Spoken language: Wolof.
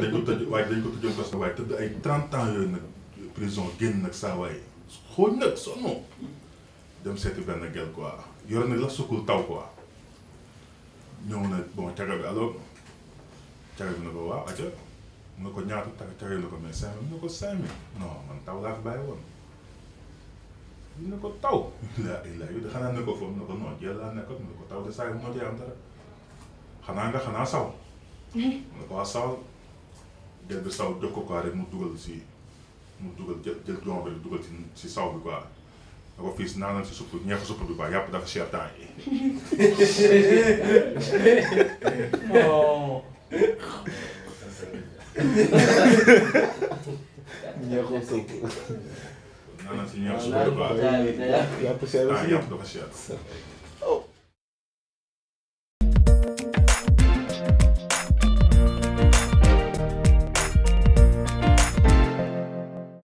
dañ ko tëj waaye dañ ko tëjoon parce que waaye tëdd ay 30 ans yooyu nag prison génn nag saa waay xool nag sonn dem seeti benn gel quoi yore nag la sukkul taw quoi ñëw na bon caga bi alors caga bi na ko waaw aja mu ne ko ñaata caga bi na ko mais 5 000 mu ne ko 5 000 non man taw laa fi bàyyi woon mu ne ko taw laa ilaa yu de xanaa ne ko foofu mu ne ko non jël laa nekkoon mu ne ko taw de saa yi moo ci am dara xanaa saw mu ne ko waa saw gel bi saw jox ko quoi rek mu dugal jël jon bi dugal si saw bi quoi da ko fii naanal si supp ñeeku supp bi quoi yàpp dafa cher temps yi ñeeku supp naanal si ñeeku supp bi quoi yàpp cher yàpp dafa cher